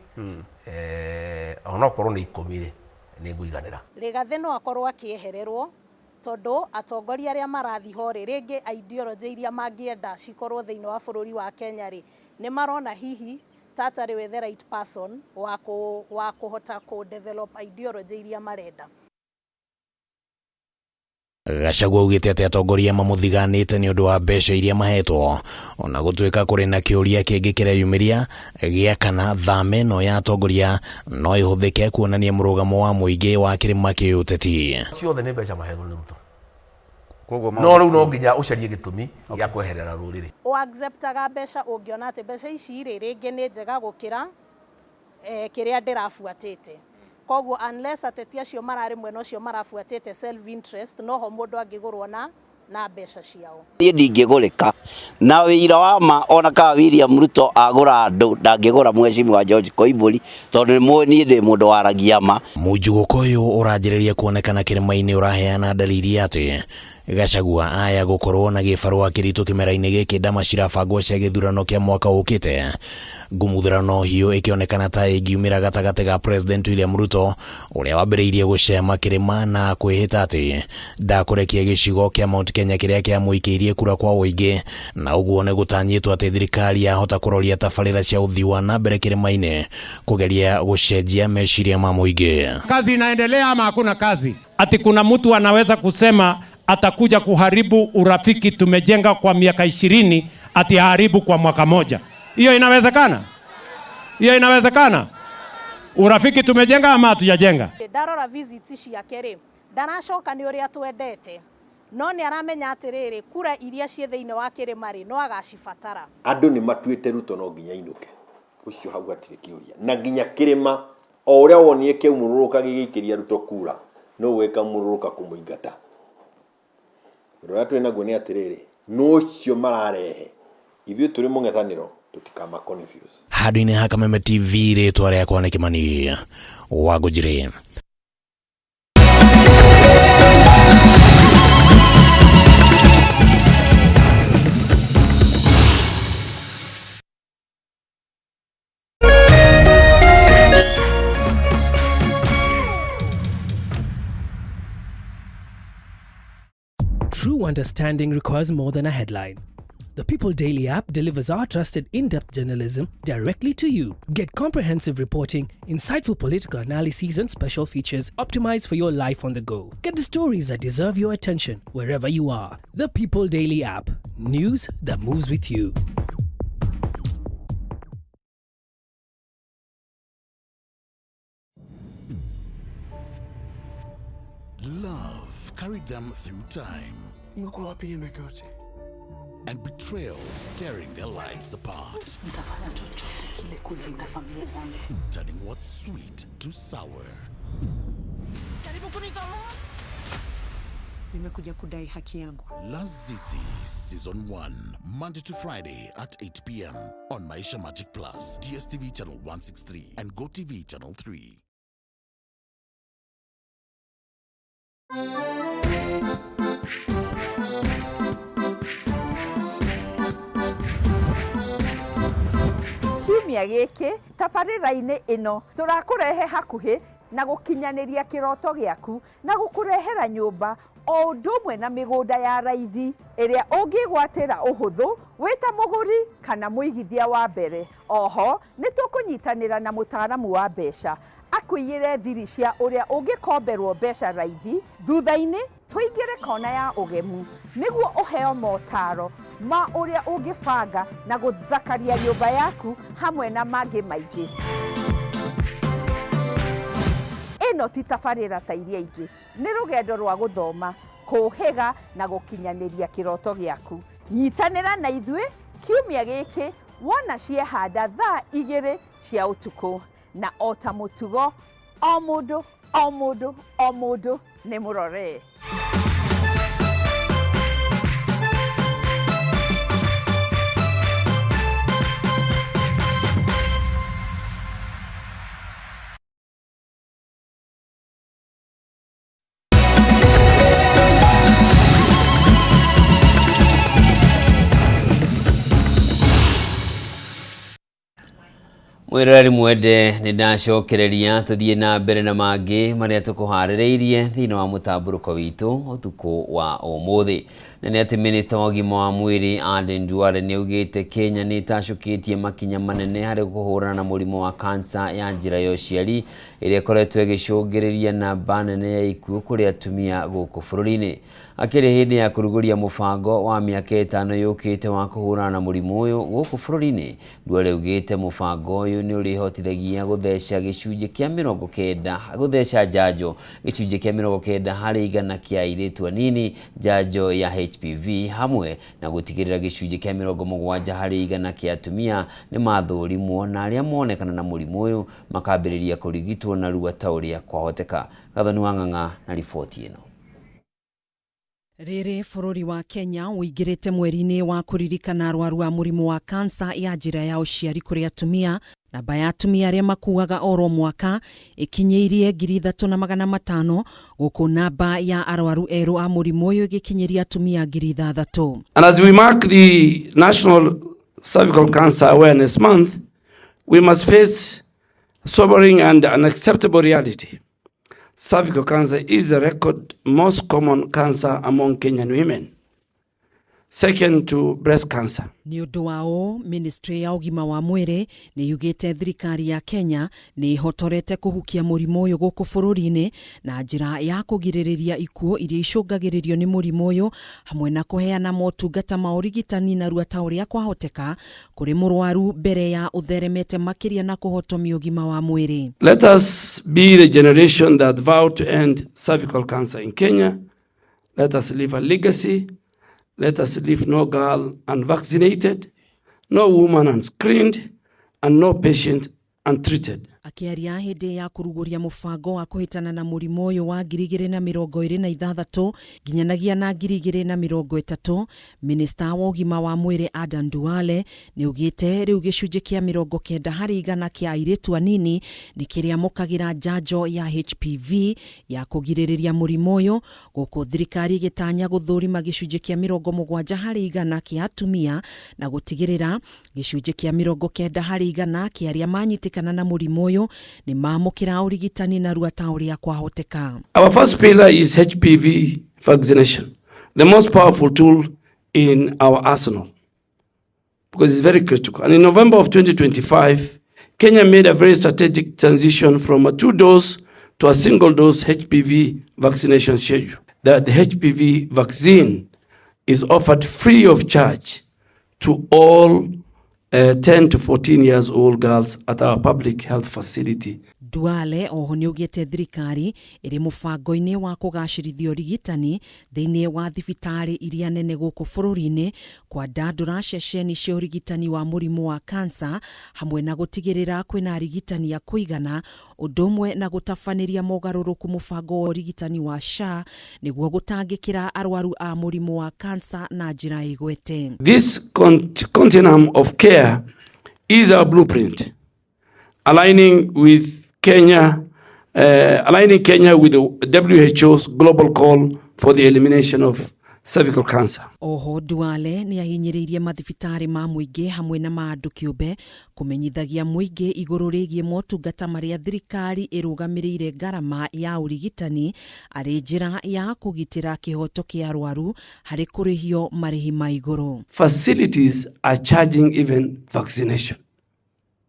onokorwo nĩ 10 rĩ, nĩ ngũiganĩra. Rigathĩ no akorwo akĩehererwo tondũ atongoria arĩa marathiĩ ho rĩ, rĩngĩ ideology iria mangĩenda cikorwo thĩinĩ wa bũrũri wa Kenya rĩ, nĩ marona hihi ta atarĩ we the right person wa kũhota kũ develop ideology iria marenda. Gachagua augĩte atĩ atongoria mamũthiganĩte nĩ ũndũ wa mbeca iria mahetwo, ona gũtuĩka kũrĩ na kĩũria kĩngĩ kĩreyumĩria gĩa kana thama ĩno ya atongoria no ĩhũthĩke kuonania mũrũgamo wa mũingĩ wa kĩrĩma kĩũteti. Ciothe nĩ mbeca mahetwo nĩ Ruto. No rĩu no nginya ũcarie gĩtũmi gĩa kweherera rũrĩrĩ. Ũ acceptaga mbeca ũngĩona atĩ mbeca ici rĩ, rĩngĩ nĩ njega gũkĩra kĩrĩa ndĩrabuatĩte. Koguo unless ateti acio mararĩ mwena ũcio marabuatĩte self interest, noho mũndũ angĩgũrwo na mbeca ciao. Niĩ ndingĩgũrĩka na wĩira wa ma, ona kana William Ruto agũra andũ ndangĩgũra mheshimiwa George Koimburi, tondũ niĩ ndĩ mũndũ waragia ma. Mũnjugũko ũyũ ũranjĩrĩria kuonekana kĩrĩma-inĩ ũraheana dalili atĩ Gachagua aya gũkorwo na gĩbarũa kĩritũ kĩmera-inĩ gĩkĩ ndama cirabangwo cia gĩthurano kĩa mwaka ũkĩte. Ngumuthurano hiũ ĩkĩonekana ta ĩngiumĩra gatagatĩ ga President William Ruto ũrĩa wambĩrĩirie gũcema kĩrĩma na kwĩhĩta atĩ ndakũrekia gĩcigo kĩa Mount Kenya kĩrĩa kĩamũikĩirie kura kwa ũingĩ, na ũguo nĩ gũtanyĩtwo atĩ thirikari yahota kũroria tabarĩra cia ũthii wa na mbere kĩrĩma-inĩ kũgeria gũcenjia meciria ma mũingĩ. Kazi inaendelea ama hakuna kazi? Ati kuna mtu anaweza kusema atakuja kuharibu urafiki tumejenga kwa miaka 20, ati haribu kwa mwaka moja. Hiyo inawezekana? Hiyo inawezekana? Urafiki tumejenga ama hatujajenga? Ndarora visits ciake rĩ, ndaracoka nĩ ũrĩa twendete, no nĩ aramenya atĩrĩrĩ, kura iria ciĩ thĩinĩ wa kĩrĩma rĩ, no agacibatara. Andũ nĩ matuĩte Ruto no nginya ainũke, ũcio hau hatirĩ kĩũria, na nginya kĩrĩma o ũrĩa wonire kĩaumũrũrũka gĩgĩikĩria Ruto kura, no gĩkamũrũrũka kũmũingata. Ũndũ ũrĩa twĩ naguo nĩ atĩrĩrĩ, no ũcio mararehe, ithuĩ tũrĩ mũng'ethanĩro tũtikama confuse. Handũ-inĩ ha Kameme TV, rĩtwa rĩakwa nĩ Kĩmani wa Ngũnjiri. True understanding requires more than a headline. The People Daily app delivers our trusted in-depth journalism directly to you. Get comprehensive reporting, insightful political analyses and special features optimized for your life on the go. Get the stories that deserve your attention wherever you are. The People Daily app. News that moves with you. Love carried them through time. and betrayals tearing their lives apart. Nitafanya chochote kile kulinda familia yangu. Turning what's sweet to sour. Jaribu kunitoa. Nimekuja kudai haki yangu. Lazizi Season 1, Monday to Friday at 8 p.m. on Maisha Magic Plus, DSTV Channel 163 and GoTV Channel 3. Kiumia gĩkĩ tabarĩra-inĩ ĩno tũrakũrehe hakuhĩ na gũkinyanĩria kĩroto gĩaku na gũkũrehera nyũmba o ũndũ ũmwe na mĩgũnda ya raithi ĩrĩa ũngĩgwatĩra ũhũthũ wĩ ta mũgũri kana mũigithia wa mbere. Oho nĩ tũkũnyitanĩra na mũtaaramu wa mbeca akũigĩre thiri cia ũrĩa ũngĩkomberwo mbeca raithi thutha-inĩ tũingĩre kona ya ũgemu nĩguo ũheo motaro ma ũrĩa ũngĩbanga na gũthakaria nyũmba yaku hamwe na mangĩ maingĩ. Ĩno ti tabarĩra ta iria ingĩ, nĩ rũgendo rwa gũthoma, kũũhĩga na gũkinyanĩria kĩroto gĩaku. Nyitanĩra na ithuĩ kiumia gĩkĩ wona ciehanda thaa 2 cia ũtukũ, na o ta mũtugo o mũndũ o mũndũ o mũndũ nĩ mũrore. Mwĩroreri mwende nĩ ndacokereria tũthiĩ na mbere na mangĩ marĩa tũkũharĩrĩirie thĩinĩ wa mũtambũrũko witũ ũtukũ wa ũmũthĩ. Na nĩ atĩ Minista wa ũgima wa mwĩrĩ Aden Duale nĩ augĩte Kenya nĩ ĩtacũkĩtie makinya manene harĩ kũhũrana na mũrimũ wa kansa ya njĩra ya ũciari ĩrĩa ĩkoretwo ĩgĩcũngĩrĩria namba nene ya ikuũ kũrĩ atumia gũkũ bũrũri-inĩ. Akĩrĩ hĩndĩ ya kũrugũria mũbango wa mĩaka 5 yũkĩte wa kũhũrana na mũrimũ ũyũ gũkũ bũrũri-inĩ, Duale augĩte mũbango ũyũ nĩ ũrĩhotithagia gũtheca gĩcunjĩ kĩa 90 gũtheca njanjo gĩcunjĩ kĩa 90 harĩ igana kĩa airĩtu anini njanjo ya HPV hamwe na gũtigĩrĩra gĩcunjĩ kĩa 70 harĩ igana kĩa atumia nĩ mathũrimwo na arĩa monekana na mũrimũ ũyũ makambĩrĩria kũrigitwo narua ta ũrĩa kwahoteka. Gathoni wa Ng'ang'a na riboti ĩno. Rĩrĩ bũrũri wa Kenya ũingĩrĩte mweri-inĩ wa kũririkana arwaru a mũrimũ wa kansa ya njĩra ya ũciari kũrĩ atumia, namba ya atumia arĩa makuaga oro mwaka ĩkinyĩirie 3,500 gũkũ namba ya arwaru erũ a mũrimũ ũyũ ĩgĩkinyĩria atumia 6,000. And as we mark the National Cervical Cancer Awareness Month, we must face sobering and unacceptable reality. Cervical cancer is the record most common cancer among Kenyan women, second to breast cancer. Nĩ ũndũ wa ũũ, Ministry ya ũgima wa mwĩrĩ nĩ yugĩte thirikari ya Kenya nĩ ĩhotorete kũhukia mũrimũ ũyũ gũkũ bũrũri-inĩ na njĩra ya kũgirĩrĩria ikuũ iria icũngagĩrĩrio nĩ mũrimũ ũyũ hamwe na kũheana motungata ma ũrigitani narua ta ũrĩa kwahoteka kũrĩ mũrwaru mbere ya ũtheremete makĩria na kũhotomia ũgima wa mwĩrĩ. Let us be the generation that vowed to end cervical cancer in Kenya. Let us leave a legacy. Let us leave no girl unvaccinated, no woman unscreened, and no patient untreated. Akĩaria hĩndĩ ya kũrugũria mũbango wa kũhĩtana na mũrimũ ũyũ wa 2026 nginyanagia na 2030, Minista wa ũgima wa mwĩrĩ Adan Duale nĩ augĩte rĩu gĩcunjĩ kĩa 90 harĩ igana kĩa airĩtu anini nĩ kĩrĩamũkagĩra njanjo ya HPV ya kũgirĩrĩria mũrimũ ũyũ, gũkũ thirikari ĩgĩtanya gũthũrima gĩcunjĩ kĩa 70 harĩ igana kĩa atumia na gũtigĩrĩra gĩcunjĩ kĩa 90 harĩ igana kĩa arĩa manyitĩkana na mũrimũ ũyũ nĩ mamũkĩra ũrigitani narua ta ũrĩa kwahoteka. Our first pillar is HPV vaccination, the most powerful tool in our arsenal, because it's very critical. And in November of 2025, Kenya made a very strategic transition from a 2-dose to a single-dose HPV vaccination schedule. That the HPV vaccine is offered free of charge to all 10 to 14 years old girls at our public health facility. Duale oho nĩaugĩte thirikari ĩrĩ mũbango-inĩ wa kũgacĩrithia ũrigitani thĩinĩ wa thibitarĩ iria nene gũkũ bũrũri-inĩ, kwandandũra ceceni cia ũrigitani wa mũrimũ wa kansa hamwe na gũtigĩrĩra kwĩna arigitani a kũigana ũndũ ũmwe na gũtabanĩria mogarũrũku mũbango wa ũrigitani wa SHA nĩguo gũtangĩkĩra arwaru a mũrimũ wa kansa na njĩra ĩgwete. This continuum of care is our blueprint, aligning with Kenya, aligning Kenya with the WHO's global call for the elimination of cervical cancer. Oho Duale nĩ ahinyĩrĩirie mathibitarĩ ma mũingĩ hamwe na ma andũ kĩũmbe kũmenyithagia mũingĩ igũrũ rĩgiĩ motungata marĩa thirikari ĩrũgamĩrĩire ngarama ya ũrigitani arĩ njĩra ya kũgitĩra kĩhoto kĩa arwaru harĩ kũrĩhio marĩhi ma igũrũ. Facilities are charging even vaccination,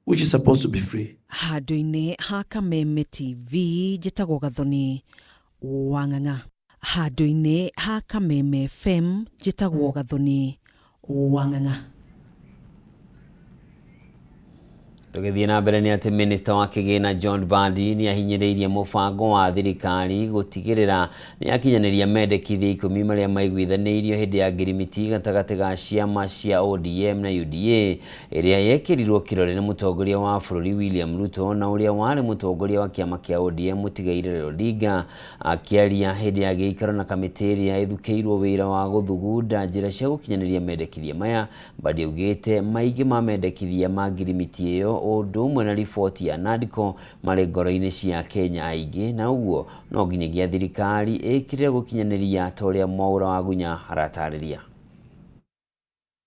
which is supposed to be free. Handũ-inĩ ha Kameme TV njĩtagwo Gathoni Wang'ang'a. Handũ-inĩ ha Kameme FM njĩtagwo Gathoni Wang'ang'a. Tũgĩthiĩ na mbere nĩ atĩ minista wa kĩgĩna John Mbadi nĩ ahinyĩrĩirie mũbango wa thirikari gũtigĩrĩra nĩ akinyanĩria mendekithia ikũmi marĩa maiguithanĩirio hĩndĩ ya ngirimiti gatagatĩ ga ciama cia ODM na UDA ĩrĩa yekĩrirwo kĩrore nĩ mũtongoria wa bũrũri William Ruto na ũrĩa warĩ mũtongoria wa kĩama kĩa ODM mũtigaire Raila Odinga. Akĩaria hĩndĩ ya gĩikaro na kamĩtĩ ĩrĩa ĩthukĩirwo wĩra wa gũthugunda njĩra cia gũkinyanĩria mendekithia maya, Mbadi augĩte maingĩ ma mendekithia ma ngirimiti ĩyo ũndũ ũmwe na riboti ya NADCO marĩ ngoro-inĩ cia Kenya aingĩ na ũguo no nginyagia thirikari ĩkĩrĩre gũkinyanĩria ta ũrĩa Mwaũra Wagunya aratarĩria.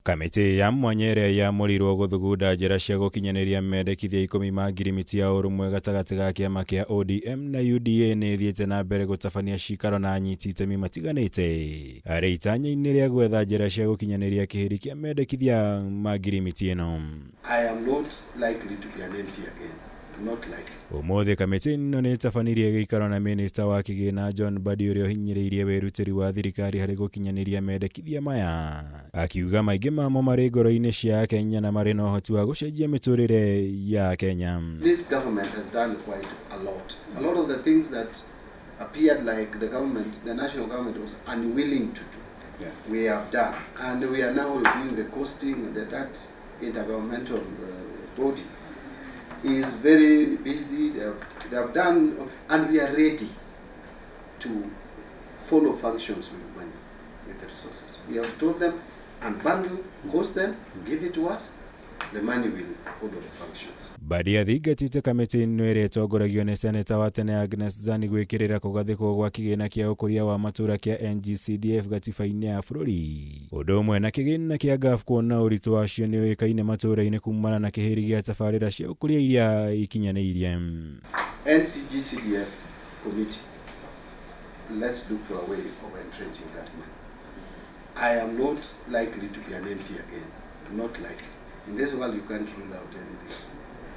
Kamĩtĩ ya mwanya ĩrĩa yamũrirwo gũthugunda njĩra cia gũkinyanĩria mendekithia ikũmi ma ngirimiti ya ũrũmwe gatagatĩ ga kĩama kĩa ODM na UDA nĩ ĩthiĩte na mbere gũtabania cikaro na anyiti itemi matiganĩte arĩ itanya-inĩ rĩa gwetha njĩra cia gũkinyanĩria kĩhĩri kĩa mendekithia ma ngirimiti ĩno. I am not likely to be an MP again. Not likely. Ũmũthĩ kamĩtĩ ĩno nĩ ĩtabanirie gĩikaro na minista wa kĩgĩna John Mbadi ũrĩa ũhinyĩrĩirie wĩrutĩri wa thirikari harĩ gũkinyanĩria mendekithia maya, akiuga maingĩ mamo marĩ ngoro-inĩ cia Akenya na marĩ na ũhoti wa gũcenjia mĩtũrĩre ya Akenya. This government has done quite a lot. A lot of the things that appeared like the government, the national government was unwilling to do, we have done. And we are now reviewing the costing, that intergovernmental body is very busy. They have done, and we are ready to follow functions with money, with the resources. We have told them, unbundle, cost them, give it to us, the money will follow the functions. Mbadi athingatĩte kamĩtĩ ĩno ĩrĩa ĩtongoragio nĩ seneta wa tene Agnes Zani gwĩkĩrĩra kũgathĩkwo gwa kĩgĩna kĩa ũkũria wa matũũra kĩa NGCDF gatiba-inĩ ya bũrũri ũndũ ũmwe na kĩgĩna kĩa GAF kuona ũritũ wacio nĩ ũĩkaine matũũra-inĩ kumana na kĩhĩri gĩa tabarĩra cia ũkũria iria ikinyanĩirie. NCGCDF committee, let's look for a way of entrenching that money. I am not likely to be an MP again, not likely. In this world you can't rule out anything,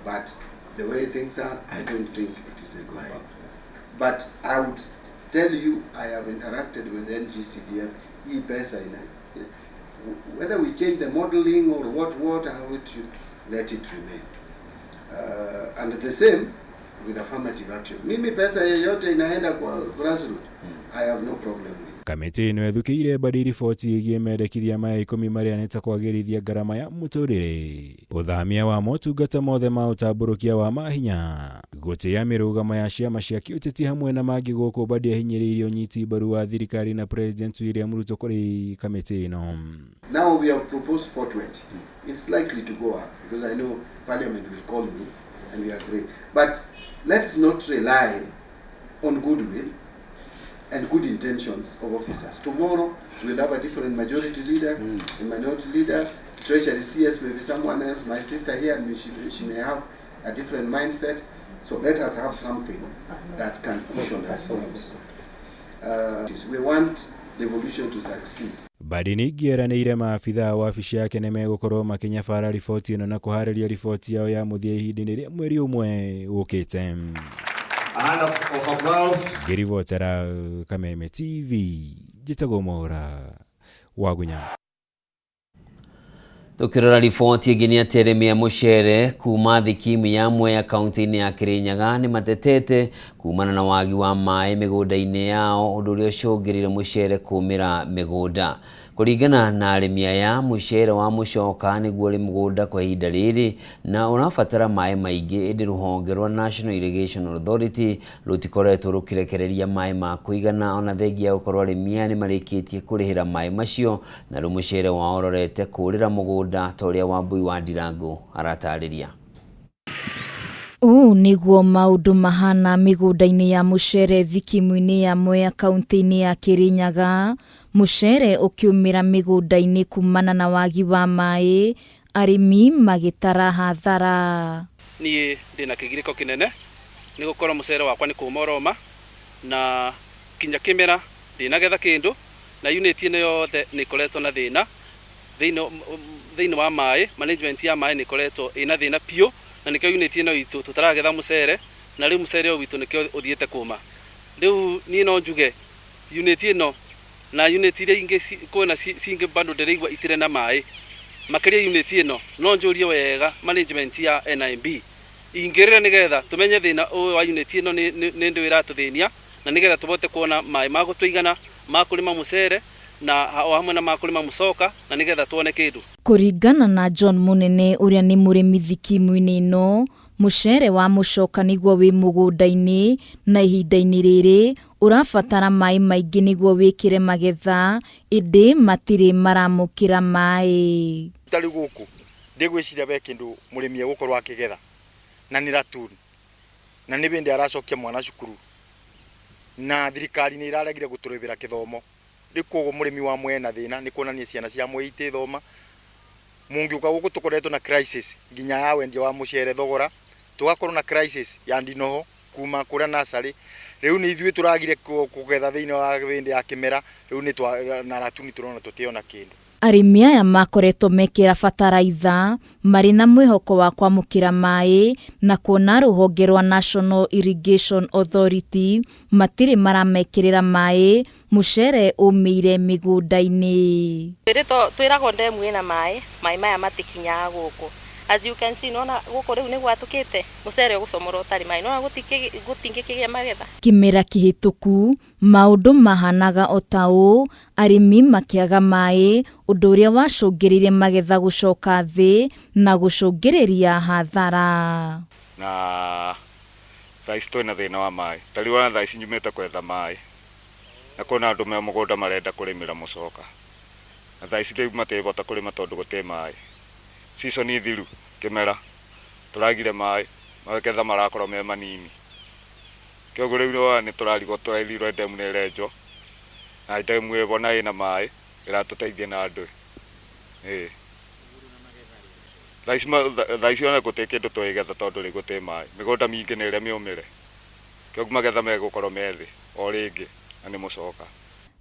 but the way things are, I don't think it is in my. But I would tell you, I have interacted with NGCDF, e-pesa, whether we change the modeling or what, how it should, let it remain. And the same with affirmative action. Mimi pesa yeyote inaenda kwa grassroots, I have no problem with. Kamĩtĩ ĩno ĩthukĩire Mbadi riboti ĩgiĩ mendekithia maya ikũmi marĩa nĩ ta kwagĩrithia ngarama ya mũtũrĩre, ũthamia wa motungata mothe ma ũtambũrũkia wa mahinya, gũtĩa mĩrũgamo ya ciama cia kĩũteti hamwe na mangĩ gũkũ Mbadi ahinyĩrĩirie ũnyiti mbaru wa thirikari na President William Ruto kũrĩ kamĩtĩ ĩno. Now we have proposed 420. It's likely to go up because I know Parliament will call me and we agree. But let's not rely on goodwill and good intentions of officers. Tomorrow we'll have a different majority leader, a minority leader, Treasury CS may be someone else, my sister here, and she may have a different mindset. So let us have something that can cushion us. We want devolution to succeed. Mbadi ningĩ eranĩire maabithaa wabici yake nĩ megũkorwo makĩnyabara riboti ĩno na kũharĩria riboti yao ya mũthia ihinda-inĩ rĩa mweri ũmwe ũkĩte. A hand of applause. Ngĩribotera Kameme TV, njĩtagwo Mwaũra Wagunya. Tukirora riboti ĩngĩ nĩ atĩ arĩmi a mũcere kuma thikimu ya Mwea kaunti-inĩ ya Kirinyaga nĩ matetete kumana na wagi wa maĩ mĩgũnda-inĩ yao, ũndũ ũrĩa ũcũngĩrĩire mũcere kũmĩra mĩgũnda. Kũringana na arĩmi aya, mũcere wa mũcoka nĩguo ũrĩ mũgũnda kwa ihinda rĩrĩ na ũrabatara maĩ maingĩ, ĩndĩ rũhonge rwa National Irrigation Authority rũtikoretwo rũkĩrekereria maĩ ma kũigana, ona thengia ya gũkorwo arĩmi aya nĩ marĩkĩtie kũrĩhĩra maĩ macio, na rĩu mũcere wao ũrorete kũrĩra mũgũnda ta ũrĩa Wambui wa Ndirango aratarĩria. Ũũ nĩguo maũndũ mahana mĩgũnda-inĩ ya mũcere thikimu-inĩ ya Mwea kaunti-inĩ ya Kirinyaga, mũcere ũkĩũmĩra mĩgũnda-inĩ kumana na wagi wa maĩ, arĩmi magĩtara hathara. Niĩ ndĩna kĩgirĩko kĩnene nĩ gũkorwo mũcere wakwa nĩ kũma ũroma na kinya kĩmera ndĩnagetha kĩndũ, na unit ĩno yothe nĩ ĩkoretwo na thĩna thĩinĩ wa maĩ, management ya maĩ nĩ ĩkoretwo ĩna thĩna biũ, na nĩkĩo unit ĩno itũ tũtaragetha mũcere, na rĩu mũcere ũyũ witũ nĩkĩo ũthiĩte kũma. Rĩu niĩ no njuge unit ĩno na unit iria ingĩ kwĩna cingĩ bado ndĩraigua itirĩ na maĩ makĩria unit ĩno, no njũrie wega management ya NIMB ingĩrĩre nĩgetha tũmenye thĩna ũyũ wa unit ĩno nĩ ndũ ĩratũthĩnia, na nĩgetha tũbote kuona maĩ ma gũtũigana ma kũrĩma mũcere na o hamwe na ma kũrĩma mũcoka, na nĩgetha tuone kĩndũ. Kũringana na John Mũnene ũrĩa nĩ mũrĩmi thikimu-inĩ ĩno, mũcere wa mũcoka nĩguo wĩ mũgũnda-inĩ na ihinda-inĩ rĩrĩ ũrabatara maĩ maingĩ nĩguo wĩkĩre magetha, ĩndĩ matirĩ maramũkĩra maĩ. Ta rĩu gũkũ ndĩgwĩciria be kĩndũ mũrĩmi egũkorwo akĩgetha, na nĩ ratuni, na nĩ bĩndĩ aracokia mwana cukuru, na thirikari nĩ ĩraregire gũtũrĩbĩra kĩthomo. Rĩu koguo mũrĩmi wa Mwea ena thĩna nĩ kuonania ciana cia Mwea itĩthoma. Mũngĩũka gũkũ tũkoretwo na crisis nginya ya wendia wa mũcere thogora, tũgakorwo na crisis ya ndinoho kuma kũrĩa nursery. Rĩu nĩ ithuĩ tũragire kũgetha thĩinĩ wa bĩndĩ ya kĩmera, rĩu nĩ twa na ratuni tũrona tũtiona kĩndũ. Arĩmi aya makoretwo mekĩra bataraitha marĩ na mwĩhoko wa kwamũkĩra maĩ na kuona rũhonge rwa National Irrigation Authority matirĩ maramekĩrĩra maĩ, mũcere ũmĩire mĩgũnda-inĩ. Twĩragwo ndemu ĩna maĩ, maĩ maya matikinyaga gũkũ. As you can see, nona gũkũ rĩu nĩ gwatũkĩte, mũcere ũgũcomorwo ũtarĩ maĩ, nona gũtingĩkĩgĩa magetha. Kĩmera kĩhĩtũku maũndũ mahanaga o ta ũũ, arĩmi makĩaga maĩ, ũndũ ũrĩa wacũngĩrĩirie magetha gũcoka thĩ na gũcũngĩrĩria hathara. Na thaa ici twĩna thĩna wa maĩ, ta rĩu ona thaa ici nyumĩte kwetha maĩ, na kwĩna andũ me mũgũnda marenda kũrĩmĩra mũcoka, na thaa ici rĩu matirĩbota kũrĩma tondũ gũtirĩ maĩ. Season thiru kĩmera tũragire maĩ, magetha marakorwo me manini, kĩoguo rĩu nĩwona nĩ tũrarigwo tũrathirwo ndemu nĩ ĩrenjwo, na ndemu ĩbo na ĩna maĩ ĩratũteithia na ndũĩ. Ĩĩ thaa ici ona gũtirĩ kĩndũ tũĩgetha tondũ rĩu gũtirĩ maĩ, mĩgũnda mĩingĩ nĩ ĩrĩa mĩũmĩre, kĩoguo magetha megũkorwo me thĩ o rĩngĩ na nĩ mũcoka.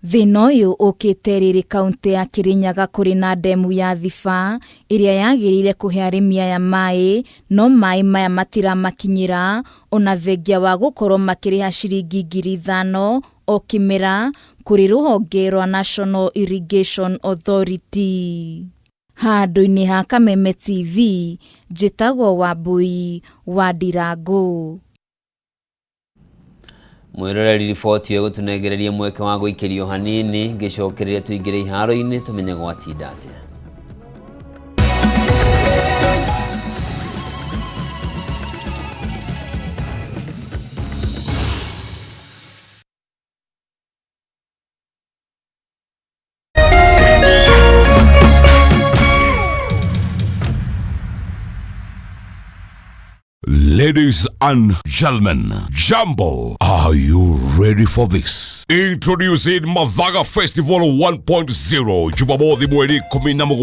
Thĩna ũyũ ũkĩte rĩrĩ kaunti ya Kirinyaga kũrĩ na ndemu ya Thiba ĩrĩa yagĩrĩire kũhe arĩmi aya maĩ, no maĩ maya matiramakinyĩra ona thengia wa gũkorwo makĩrĩha ciringi 5,000 o kĩmera kũrĩ rũhonge rwa National Irrigation Authority. Handũ-inĩ ha Kameme TV, njĩtagwo Wambui wa Ndirango. Mwĩroreri riboti ĩyo gũtũnengereria mweke wa gũikĩrio hanini, ngĩcokereria tũingĩre iharo-inĩ tũmenye gwatinda atĩa. Ladies and gentlemen, Jambo, are you ready for this? Introducing Mathaga Festival 1.0, Jumamothi mweri 17.